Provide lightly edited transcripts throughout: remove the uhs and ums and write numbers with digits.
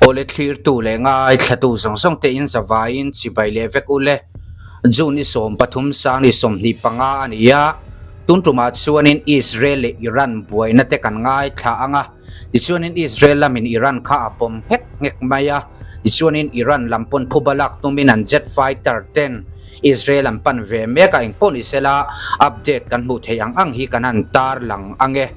Awle thlirtu leh ngaithlatu zawng zawng te in zavaiin chibai leh vek ule. June ni 13 sang ni 25 a ni a, tun tumah chuanin Israel leh Iran buaina te kan ngaithla ang a, tichuanin Israel lamin Iran kha a pawm nghek nghek mai a, tichuanin Iran lam pawn phuba lak tumin an jet fighter ten Israel an pan ve mek a, engpawh ni sela update kan hmuh theih ang ang hi kan han tarlang ang e.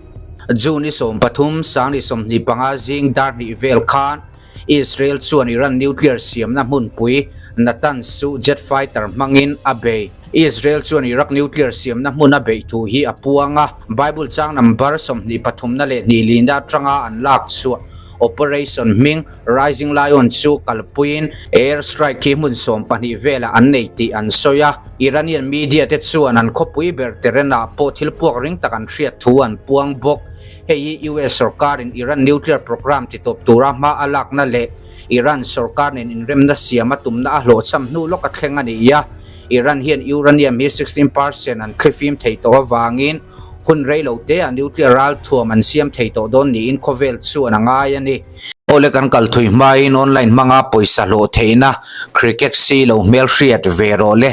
June ni 13 sang ni 25 zing dar hnih vel khan Israel chuan Iran nuclear siamna hmunpui Natanz chu jet fighter hmangin a bei. Israel chuan Iraq nuclear siamna hmun a beih thu hi a puang a, Bible chang number 23 na leh hnih lina atanga an lak chhuah operation hming Rising Lion chu kalpuiin air strike hi hmun 12 velah an nei tih an sawi a. Iranian media te chuan an khawpui ber Tehran-ah pawh thil puak ring tak an hriat thu an puang bawk. Hei hi US sorkarin Iran nuclear program titawp tura hma a lakna leh Iran sorkar nen inremna siam a tumna a hlawhchham hnu lawk a thleng a ni a. Iran hian uranium hi 16% an thlifim thei tawh avangin hun rei lo te ah nuclear ralthuam an siam thei tawh dawn niin khawvel chuan a ngai a ni. Awle kan kal thui hmain online hmanga pawisa hlawh theihna cricket si lo hmel hriat ve rawh le.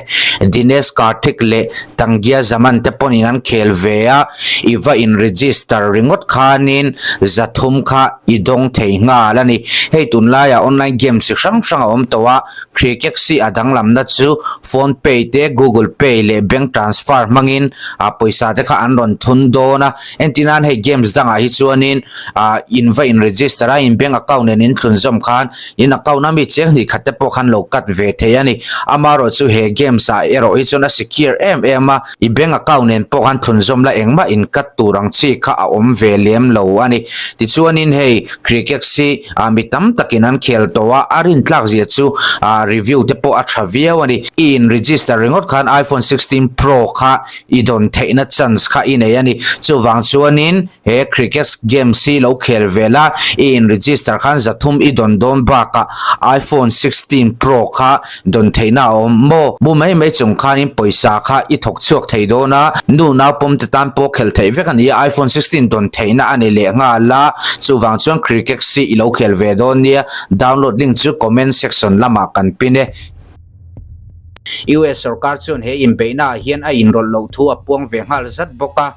Dinesh Karthik leh Tangia Zaman te pawhin an khel ve a, i va in register ringawt khanin 300 kha i dawng thei nghal a ni. Hei tunlaiah online games chi hrang hrang a awm tawh a, Cricket si a danglamna chu phone pay te, Google Pay leh bank transfer hmangin pawisa te kha an rawn thun dawn a. Entirnan hei games dangah hi chuanin in va in register a, in bank account nen in thlunzawm khan in account a mi cheng hnih khat te pawh khan lo cut ve thei a ni. Amaherawhchu he games ah erawh hi chuan a secure em em a, i bank account nen pawh khan thlunzawm la engmah in cut tur ang chi kha a awm ve lem lo a ni. Tichuanin hei cricket si Ah mi tam takin an khel tawh a, a rintlak zia chu ah review te pawh a tha viau a ni. I in register ringawt khan iPhone 16 Pro kha i dawn theihna chance kha i nei a ni. Chuvang chuanin he cricket games hi lo khel ve la, i in register khan 300 i dawn dawn bakah iPhone 16 Pro kha dawn theihna a awm maw? Mu mai mai chung khanin pawisa kha i thawk chhuak thei dawn a, nu nau pawm te tan pawh khelh theih vek a ni a, iPhone 16 dawn theihna a ni leh nghal a, chuvang chuan Cricket si i lo khel ve dawn nia, download link chu comment section lamah kan pin e. US sorkar chuan he inbeihna ah hian a inrawlh loh thu a puang ve nghal zat bawk a,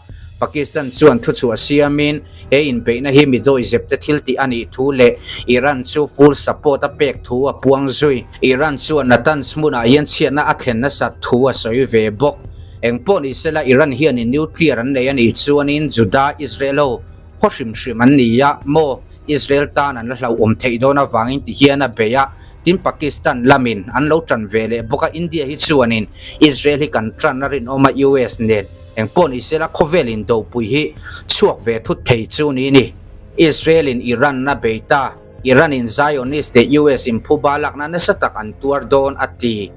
Pakistan chuan thuchhuah siamin, He inbeihna hi mi dawihzep te thil tih a nih thu leh Iran chu full support a pek thu a puang zui. Iran chuan Natanz hmunah hian chhiatna a thlen nasat thu a sawi ve bawk. Engpawh ni sela Iran hianin nuclear an nei a nih chuanin Juda Israel ho khaw hrim hrim an ni a maw? Israel tan an la hlauhawm theih dawn avangin ti hian a bei a, tin Pakistan lamin an lo tan ve leh bawk a, India hi chuanin Israel hi kan tan a rinawm a US nen. Engpawh ni sela khawvel in dopui hi chhuak ve thut thei chu ni ni. Israel in Iran a bei ta, Iran in Zionist leh US in phuba lakna nasa tak an tuar dawn a ti.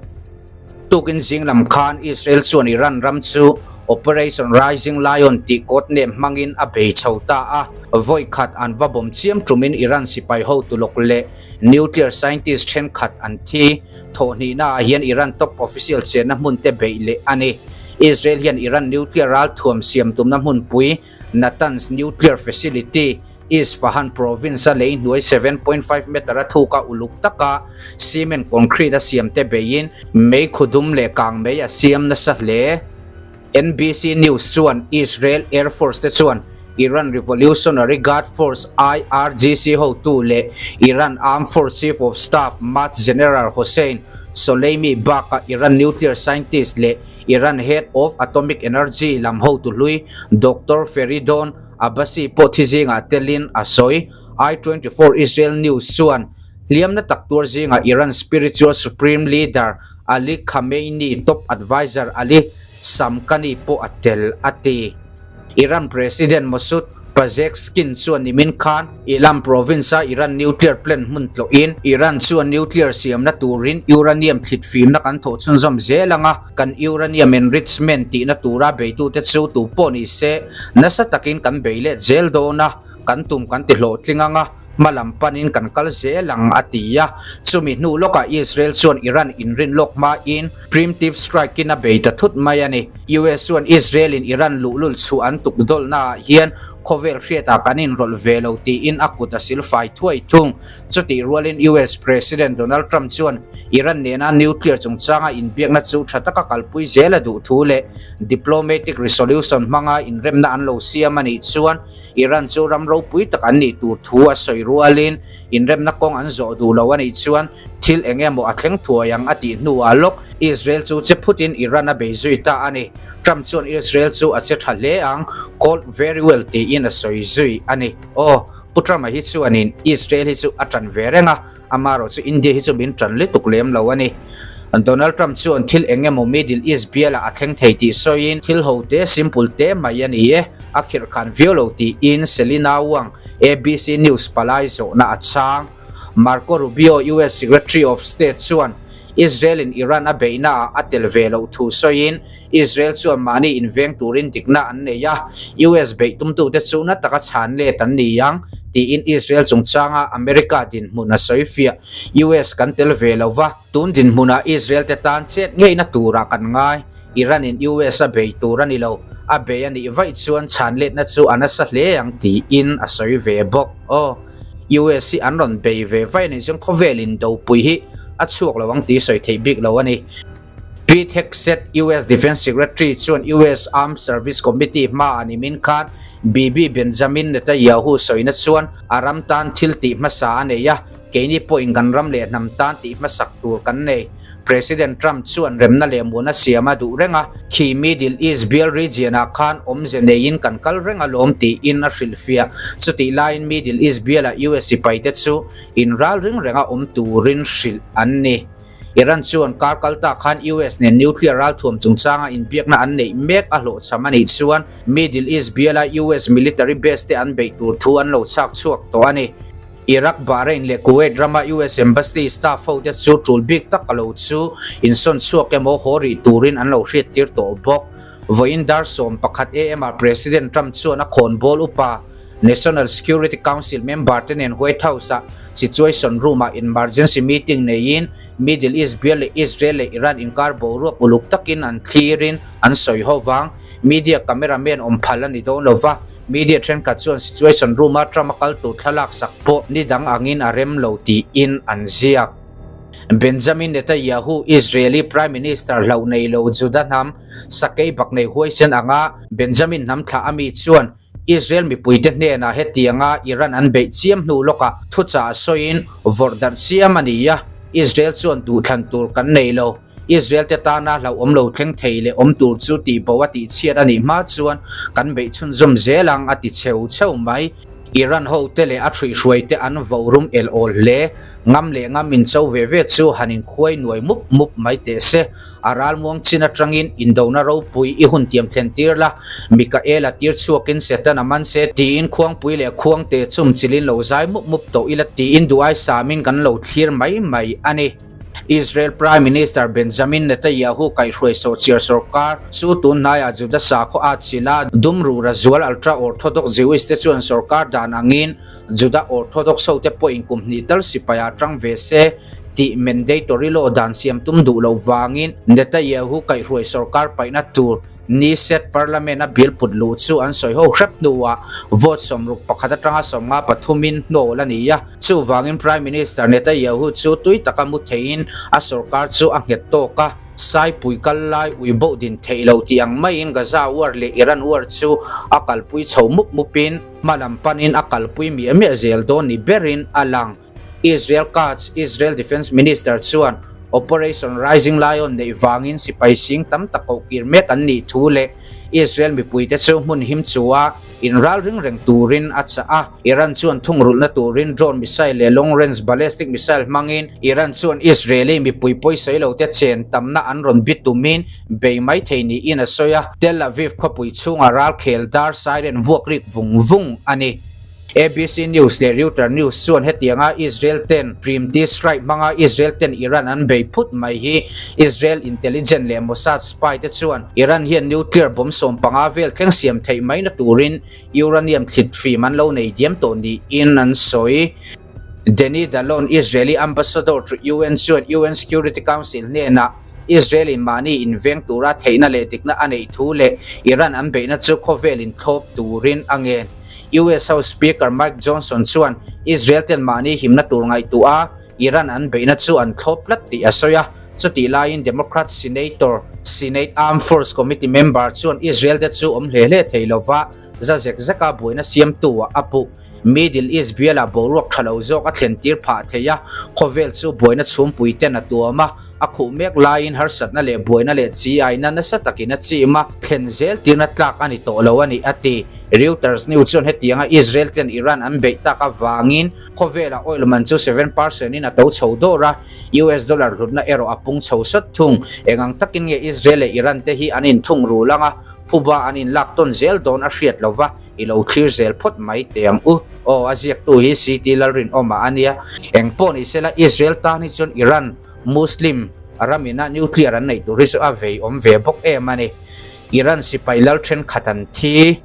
Tukin zing lam khan Israel chuan Iran ram chu Operation Rising Lion tih code name hmangin a bei chho ta a, vawi khat an va bawm chiam tumin Iran sipai hotu lawk leh nuclear scientist thenkhat an thi. Thawhhnihna ah hian Iran top official chenna hmun te beih leh a ni. Israel hian Iran nuclear ralthuam siam tumna hmunpui Natanz nuclear facility, Isfahan province-a lei hnuai 7.5 meter a thuka uluk taka cement concrete a siam te beihin mei khudum leh kang mei a siam nasa hle. NBC News chuan Israel Air Force te chuan Iran Revolutionary Guard Force, IRGC, hotu leh Iran Armed Force Chief of Staff Maj General Hossein Soleimi bakah Iran nuclear scientist leh Iran Head of Atomic Energy lam hotu hlui Doctor Feridon Abbasi pawh thi zingah telin a sawi. I-24 Israel News chuan hliamna tak tuar zingah Iran Spiritual Supreme Leader Ali Khamenei top adviser Ali Shamkhani pawh a tel a ti. Iran President Masoud Pezeshkian chuan nimin khan Ilam province-a Iran nuclear plant hmun tlawhin Iran chuan nuclear siamna turin uranium thlit fimna kan thawh chhunzawm zel ang a, kan uranium enrichment tihna tura beitute chu tu pawh ni se nasa takin kan bei let zel dawn a, kan tum kan ti hlawhtling ang a. Hma lam panin kan kal zel ang, a ti a. Chumi hnu lawkah Israel chuan Iran inrin lawk hmain preemptive strike in a bei ta thut mai a ni. US chuan Israel in Iran luhlul chhuah an tuk dawlhnaah hian Khawvel hriatah kan inrawlh ve lo tiin a kut a silfai thuai thung. Chutih rualin US President Donald Trump chuan Iran nena nuclear chungchanga inbiakna chu tha taka kalpui zel a duh thu leh diplomatic resolution hmanga inremna an lo siam a nih chuan Iran chu ram ropui tak an nih tur thu a sawi rualin inremna kawng an zawh duh lo a nih chuan thil eng emaw a thleng thuai ang a tih hnuah lawk Israel chu che phutin Iran a bei zui ta a ni. Trump chuan Israel chu a che tha hle ang, called very well tiin a sawi zui a ni. Aw, Pu Trump-a hi chuanin Israel hi chu a tan ve reng a, amaherawh chu India hi chu min tan lutuk lem lo a ni. Donald Trump chuan thil eng emaw Middle East bialah a thleng thei tih sawiin thil ho te, simple te mai a ni e, a khirh khan viau lo tiin Selina Wang, ABC News palai zawhna a chhang. Marco Rubio, US Secretary of State chuan Israel-in Iran a beihnaah a tel ve loh thu sawiin Israel chuan mahni inveng turin dikna an nei a, US beih tumtute chu na taka chhan let an ni ang, tiin Israel chungchanga America dinhmun a sawi fiah. US kan tel ve lo va, tun dinhmunah Israel te tan chet ngeina turah kan ngai. Iran-in US a bei tur a ni lo, a bei a nih vaih chuan chhan letna chu a nasa hle ang tiin a sawi ve bawk. Aw, US hi an rawn bei ve vaih a nih chuan khawvel indopui hi a chhuak lo ang tih sawi theih bik lo a ni. Pete Hegseth, US Defense Secretary chuan US Armed Service Committee hmaah nimin khan Bibi Benjamin Netanyahu sawina chuan a ram tan thil tih hmasa a nei a, keini pawhin kan ram leh hnam tan tih hmasak tur kan nei. President Trump chuan remna leh muana siam a duh reng a, khi Middle East bial region-ah khan awmze neiin kan kal reng alawm tiin a hrilhfiah. Chutih laiin Middle East bialah US sipaite chu inralring renga awm turin hrilh an ni. Iran chuan kar kal ta khan US nen nuclear ralthuam chungchanga inbiakna an neih mek a hlawhchham a nih chuan Middle East biala US military base te an beih tur thu an lo chhak chhuak tawh a ni. Iraq, Bahrain leh Kuwait rama US Embassy staff ho te chu tul bik tak a lo chu insawn chhuak emaw haw rih turin an lo hriattir tawh bawk. Vawiin dar 11 am ah President Trump chuan a khawnbawl upa National Security Council member te nen White House ah Situation Room ah emergency meeting neiin Middle East bial leh Israel leh Iran inkar boruak uluk takin an thlirin an sawi ho vang. Media cameraman awm phal a ni dawn lo va, media thenkhat chuan Situation Room a Trump a kal tur thlalak sak pawh ni dang angin a rem lo tiin an ziak. Benjamin Netanyahu, Israeli Prime Minister hlauh nei lo Juda hnam Sakei bak nei huaisen anga Benjamin hnam thlah ami chuan Israel mipuite hnenah hetianga Iran an beih chiam hnu lawkah thuchah sawiin vawrh darh chiam a ni a, Israel chuan duhthlan tur kan nei lo. Israel te tana hlauhawm lo thleng thei leh awm tur chu tihbo a tihchhiat a nih hma chuan kan beih chhunzawm zel ang a ti cheu cheu mai. Iran hote leh a hruihhruaite an vo rum el awl hle. Ngam leh ngam incho ve ve chu han inkhuai nuai mup mup mai teh se. A ralmuang chin atangin indona ropui i hun tiam thlen tir la, Mikaela tir chhuakin Setana man se tiin khuangpui leh khuangte chum chilin lo zai mup mup tawh ila tiin duh ai samin kan lo thlir mai mai a ni. Israel Prime Minister Benjamin Netanyahu kaihhruai sawhchiar sorkar chu tun hnaiah Juda sakhaw a chila dum rura zual ultra-Orthodox Jewish te chuan sorkar dan angin Juda Orthodox hote pawhin kum hnih tal sipai ah tang ve se tih mandatory law dan siam tum duh loh vangin Netanyahu kaihhruai sorkar paihna tur Knesset Parliament a bill put luh chu an sawi ho hrep hnuah vote 61 atanga 53 in hnawl a ni a. Chuvangin Prime Minister Netanyahu chu tui taka mu theiin a sorkar chu a nghet tawk a. Saipui kal lai ui boh din theih loh tih ang maiin Gaza war leh Iran war chu a kalpui chho mup mupin hma lam panin a kalpui miah miah zel dawn ni berin a lang. Israel Katz, Israel Defence Minister chuan Operation Rising Lion neih vangin sipai sing tam tak kohkir mek an nih thu leh Israel mipuite chu hmun him chua inralring reng turin a chah a. Iran chuan thungrulhna turin drone missile leh long range ballistic missile hmangin Iran chuan Israeli mipui pawisawi lote chen tamna an rawn bi tumin bei mai thei niin a sawi a. Tel Aviv khawpui chhunga ralkhel dar siren vuak rik vung vung a ni. ABC News leh Reuter News chuan hetianga Israel ten Preemptive Strike hmanga Israel ten Iran an bei phut mai hi Israel Intelligence leh Mossad spy te chuan Iran hian nuclear bomb 15 vel thleng siam theih mai na turin uranium thlit fim an lo nei diam tawh niin an sawi. Danny Danon, Israeli Ambassador to UN chuan UN Security Council hnenah Israel in mahni inveng tura theihna leh dikna a neih thu leh Iran an beihna chu khawvel inthlawp turin a ngen. US House Speaker Mike Johnson chuan Israel ten mahni himna tur ngaihtuah a, Iran an beihna chu an thlawp tlat tih a sawi a. Chutih laiin Democrat Senator, Senate Armed Force Committee member chuan Israel te chu awm hle hle thei lova za zek zeka buaina siamtu ah a puh. Middle East bialah boruak tha lo zawk a thlen tir phah thei a, khawvel chu buaina chhumpui ten a tuam a, a khuh mek laiin harsatna leh buaina leh chi aina nasa takin a chim a, thlen zel tirna tlak a ni tawh lo a ni, a ti. Reuters News chuan hetianga Israel ten Iran an beih tak avangin khawvela oil man chu 7% in a to chho dawr a, US dollar hlutna erawh a pung chho sawt thung. Eng ang takin nge Israel leh Iran te hi an inthung rul ang a, phuba an inlak tawn zel dawn a hriat lo va, i lo thlir zel phawt mai teh ang u. Aw, a ziaktu hi CT Lalrinawma a nia. Eng pawh ni sela Israel tan hi chuan Iran Muslim ramina nuclear an neih tur hi chu a vei awm ve bawk em a ni. Iran sipai lal thenkhat an thi.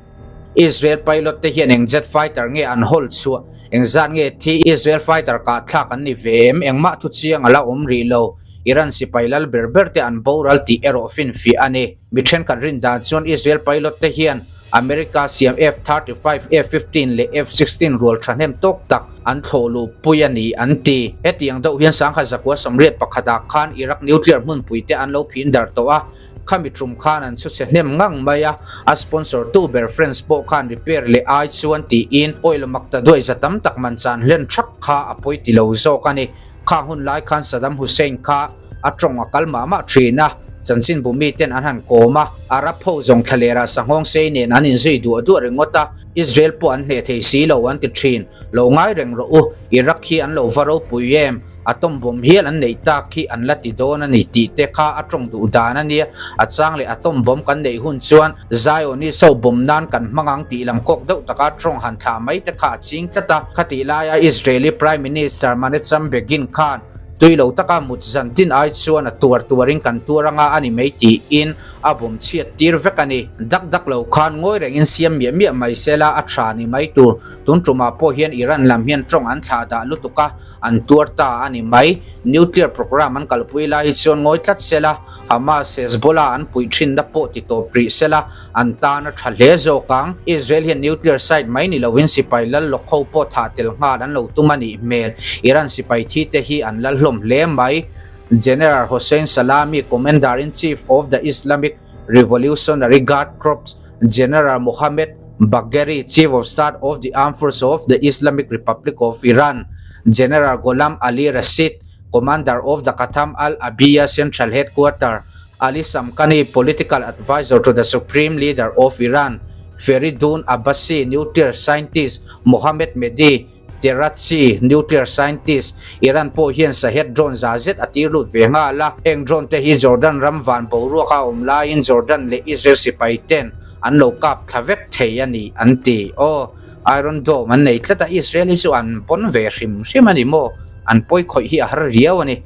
Israel pilot te hian eng jet fighter nge an hawl chhuah? Engzat nge thi Israel fighter kah thlak an ni ve em? Engmah thu chiang a la awm rih lo. Iran sipai lal ber ber te an boral tih erawh finfiah a ni. Mi thenkhat rin dan chuan Israel pilot te hian America siam F-35, F-15 leh F-16 rual thahnem tawk tak an thlawh luh pui a ni an ti. Hetiang deuh hian sangha zakua 81 ah khan Iraq nuclear hmunpui te an lo phin darh tawh a, khami tum khan an chhu chhe hnem ngang mai a, a sponsor tu ber France pawh khan repair leh ai chuan tiin oil mak ta duai za tam tak man chan hlen thak kha a pawi ti lo zawk a ni. Khang hun lai khan Saddam Hussein kha a tawng a kal mah mah thin a, chanchinbu miten an han kawm a, Arab ho zawng thlalera sanghawng sei nen an inzui duah duah ringawt a, Israel pawh an hneh thei si lo an ti thin. Lo ngai reng rawh u, Iraq hi an lo va ropui em? Atom bomb hial an neih tak hi an la ti dawn a ni tih te kha a tawng duh dan a nia. A chang leh atom bomb kan neih hun chuan Zionist ho bomb nan kan hmang ang tih lam kawk deuh taka tawng han thlah mai te kha a ching tlat a. Khatih laia Israeli Prime Minister Menachem Begin khan tui lo taka mut zan tin ai chuan a tuar tuarin kan tuar anga a ni mai tiin a bomb chhiat tir vek a ni. Dak dak lo khan ngawi rengin siam miah miah mai sela a tha ni mai tur. Tun tumah pawh hian Iran lam hian tawng an thlah dah lutuk a. An tuar ta a ni mai. Nuclear program an kalpui lai hi chuan ngawi tlat sela, Hamas, Hezbollah an puih thinna pawh ti tawp rih sela, an tan a tha hle zawk ang. Israel hian nuclear site mai ni lovin sipai lal lawk ho pawh thah tel nghal an lo tum a nih hmel. Iran sipai thi te hi an lal hlawm hle mai. General Hossein Salami, Commander-in-Chief of the Islamic Revolutionary Guard Corps, General Mohammad Bagheri, Chief of Staff of the Armed Forces of the Islamic Republic of Iran, General Gholam Ali Rashid, Commander of the Khatam al-Anbiya Central Headquarter, Ali Shamkhani, Political Advisor to the Supreme Leader of Iran, Fereydoun Abbasi, Nuclear Scientist, Mohammad Mehdi, Terachi, nuclear scientist, Iran pawh hian Shahed drone za zet a tir lut ve nghal a. Heng drone te hi Jordan ram van boruak a awm laiin Jordan leh Israel sipai ten an lo kap thla vek thei a ni an ti. Aw, Iron Dome an nei tlat a, Israel hi chu an pawn ve hrim hrim a ni maw? An pawi khawih hi a har riau a ni.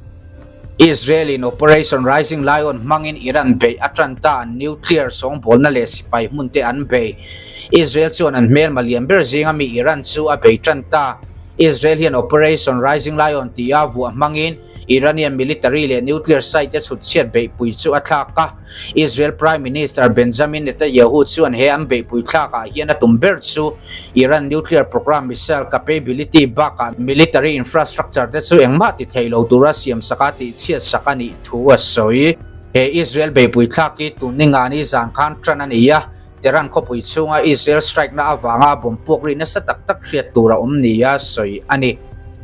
Israel in Operation Rising Lion hmangin Iran beih a tan ta, an nuclear sawngbawlna leh sipai hmun te an bei. Israel chuan an hmelma lian ber zinga mi Iran chu a bei tan ta. Israel hian Operation Rising Lion tia vuah hmangin Iranian military leh nuclear site te chhut chhiat beihpui chu a thlak a. Israel Prime Minister Benjamin Netanyahu chuan he an beihpui thlakah hian a tum ber chu Iran nuclear program missile capability bakah military infrastructure te chu engmah ti thei lo tura siam saka tih chhiat sak a nih thu a sawi. He Israel beihpui thlak hi tun ni ngani zan khan tan a ni a, Tehran khawpui chhunga Israel strike na avanga bomb puak ri nasa tak tak hriat tur a awm nia sawi a ni.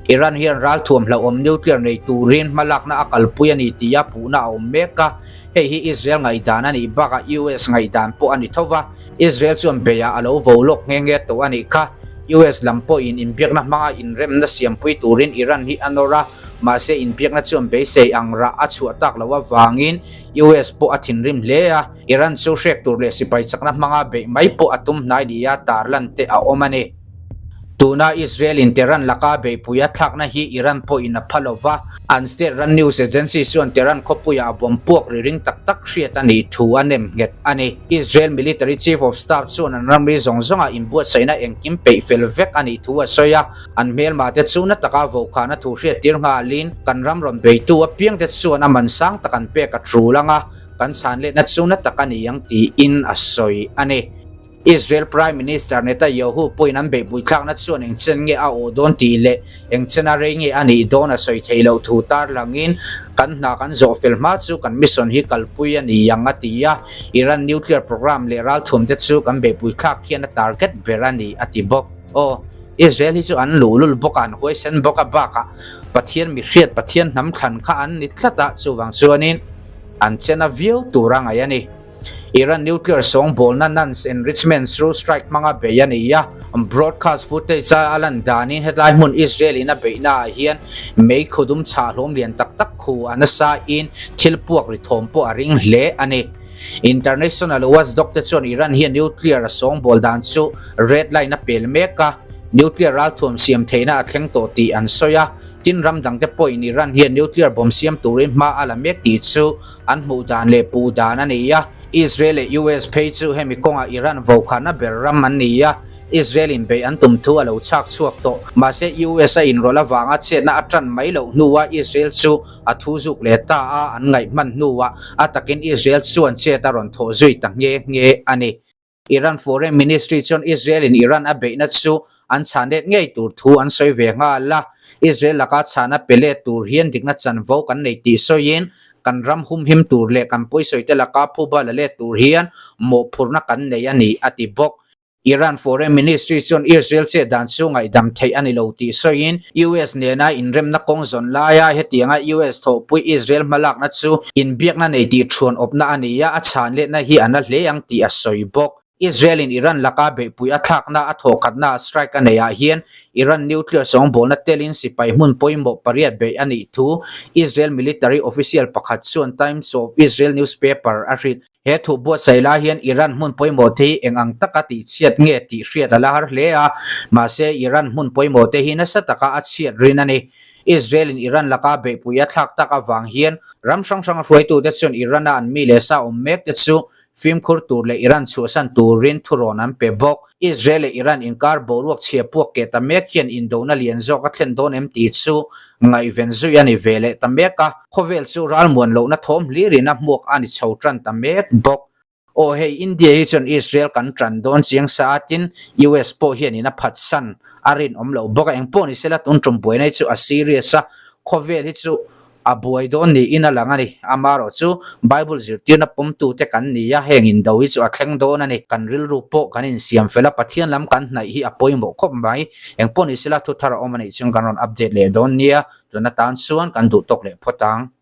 Iran hian ralthuam hlauhawm nuclear nei turin hmalakna a kalpui a ni tia puhna a awm mek a, hei hi Israel ngaihdan a nih bakah US ngaihdan pawh a ni tho va, Israel chuan beiah a lo vo lawk nghe nghe tawh a nih kha. US lam pawhin inbiakna hmanga inremna siampui turin Iran hi a nawr a, mahse inbiakna chuan beisei ang rah a chhuah tak loh avangin US pawh a thinrim hle a. Iran chu hrek tur leh sipai chakna hmanga beih mai pawh a tum hnai nia tarlan te a awm a ni. Tuna Israel in Tehran laka beihpui a thlakna hi Iran pawhin a pha lova, an state run news agency chuan Tehran khawpuiah a bomb puak ri ring tak tak hriat a nih thu a nem nghet a ni. Israel military chief of staff chuan an ramri zawng zawngah inbuatsaihna engkim peih fel vek a nih thu a sawi a, an hmelma te chu na taka vohkhana thu hriattir nghalin kan ram rawn beitu apiangte chuan a man sang tak an pek a tul ang a, Kan chhan letna chu na tak a ni ang tiin a sawi a ni. Israel Prime Minister Netanyahu pawhin an beihpui thlakna chuan eng chen nge a awh dawn tih leh eng chena rei nge a nih dawn a sawi theih loh thu tarlangin kan hna kan zawh fel hma chu kan mission hi kalpui a ni ang a ti a, Iran nuclear programme leh ralthuamte chu kan beihpui thlak hian a target ber a ni a ti bawk. Aw, Israel hi chu an luhlul bawk a, an huaisen bawk a, bakah Pathian mihriat Pathian hnam thlan kha an ni tlat a, chuvang chuanin an chena viau tur a ngaih a ni. Iran nuclear sawngbawlna Natanz enrichment through strike hmanga bei a ni a, broadcast footage a a lan danin hetlai hmun Israel in a beihna ah hian mei khudum chhah hlawm lian tak tak khu a nasa in thil puak ri thawm pawh a ring hle a ni. International watchdog te chuan Iran hian nuclear a sawngbawl dan chu red line a pel mek a, nuclear ralthuam siam theihna a thleng tawh tih an sawi a, tin ram dangte pawhin Iran hian nuclear bomb siam turin hma a la mek tih chu An hmuh dan leh puh dan a ni a, Israel leh US phei chu hemi kawngah Iran vokhanna ber ram an ni a, Israel in beih an tum thu a lo chhak chhuak tawh. Mahse US a inrawlh avanga chhiatna a tan mai loh hnuah Israel chu a thu zuk leh ta a, an ngaih hman hnuah a takin Israel chuan chet a rawn thawh zui ta nghe nghe a ni. Iran Foreign Ministry chuan Israel in Iran a beihna chu an chhan let ngei tur thu an sawi ve nghal a, Israel laka chhana pe let tur hian dikna chanvo kan nei tih sawiin kan ram humhim tur leh kan pawisawite laka phuba la let tur hian mawhphurhna kan nei a ni, a ti bawk. Iran Foreign Ministry chuan Israel chet dan chu ngaihdam theih a ni lo tih sawiin US nena inremna kawng zawn laia hetianga US thawhpui Israel hmalakna chu inbiakna nei tih thuan awpna a ni a, a chhan letna hi a na hle ang tih a sawi bawk. Israel-in Iran laka beihpui a thlakna a thawhkhatna strike a neihah hian Iran nuclear sawngbawlna telin sipai hmun pawimawh pariat beih a nih thu Israel military official pakhat chuan Times of Israel newspaper a hrilh. He thu buatsaih lai hian Iran hmun pawimawh te hi eng ang taka tihchhiat nge tih hriat a la har hle a, mahse Iran hmun pawimawh te hi nasa taka a chhiat rin a ni. Israel-in Iran laka beihpui a thlak tak avang hian ram hrang hranga hruaitute chuan Iran-a an mi leh sa awm mek te chu fimkhur tur leh Iran chhuahsan turin thurawn an pe bawk. Israel leh Iran inkar boruak chhia puak keh ta mek hian indona lian zawk a thlen dawn em tih chu ngaihven zui a ni ve leh ta mek a, khawvel chu ralmuan lohna thawm hlirin a hmuak a ni chho tan ta mek bawk. Aw hei India hi chuan Israel kan tan dawn chiang sa a tin US pawh hianin a phatsan a rinawm loh bawk a, engpawh ni sela tun tum buaina hi chu a serious a, khawvel hi chu A buai dawn niin a lang a ni. Amaherawhchu, Bible zirtirna pawmtute kan ni a, heng indo hi chu a thleng dawn a ni. Kan rilru pawh kan insiam fel a, Pathian lam kan hnaih hi a pawimawh khawp mai. Engpawh ni sela thu thar a awm a nih chuan kan rawn update leh dawn nia, tun atan chuan kan duh tawk leh phawt ang.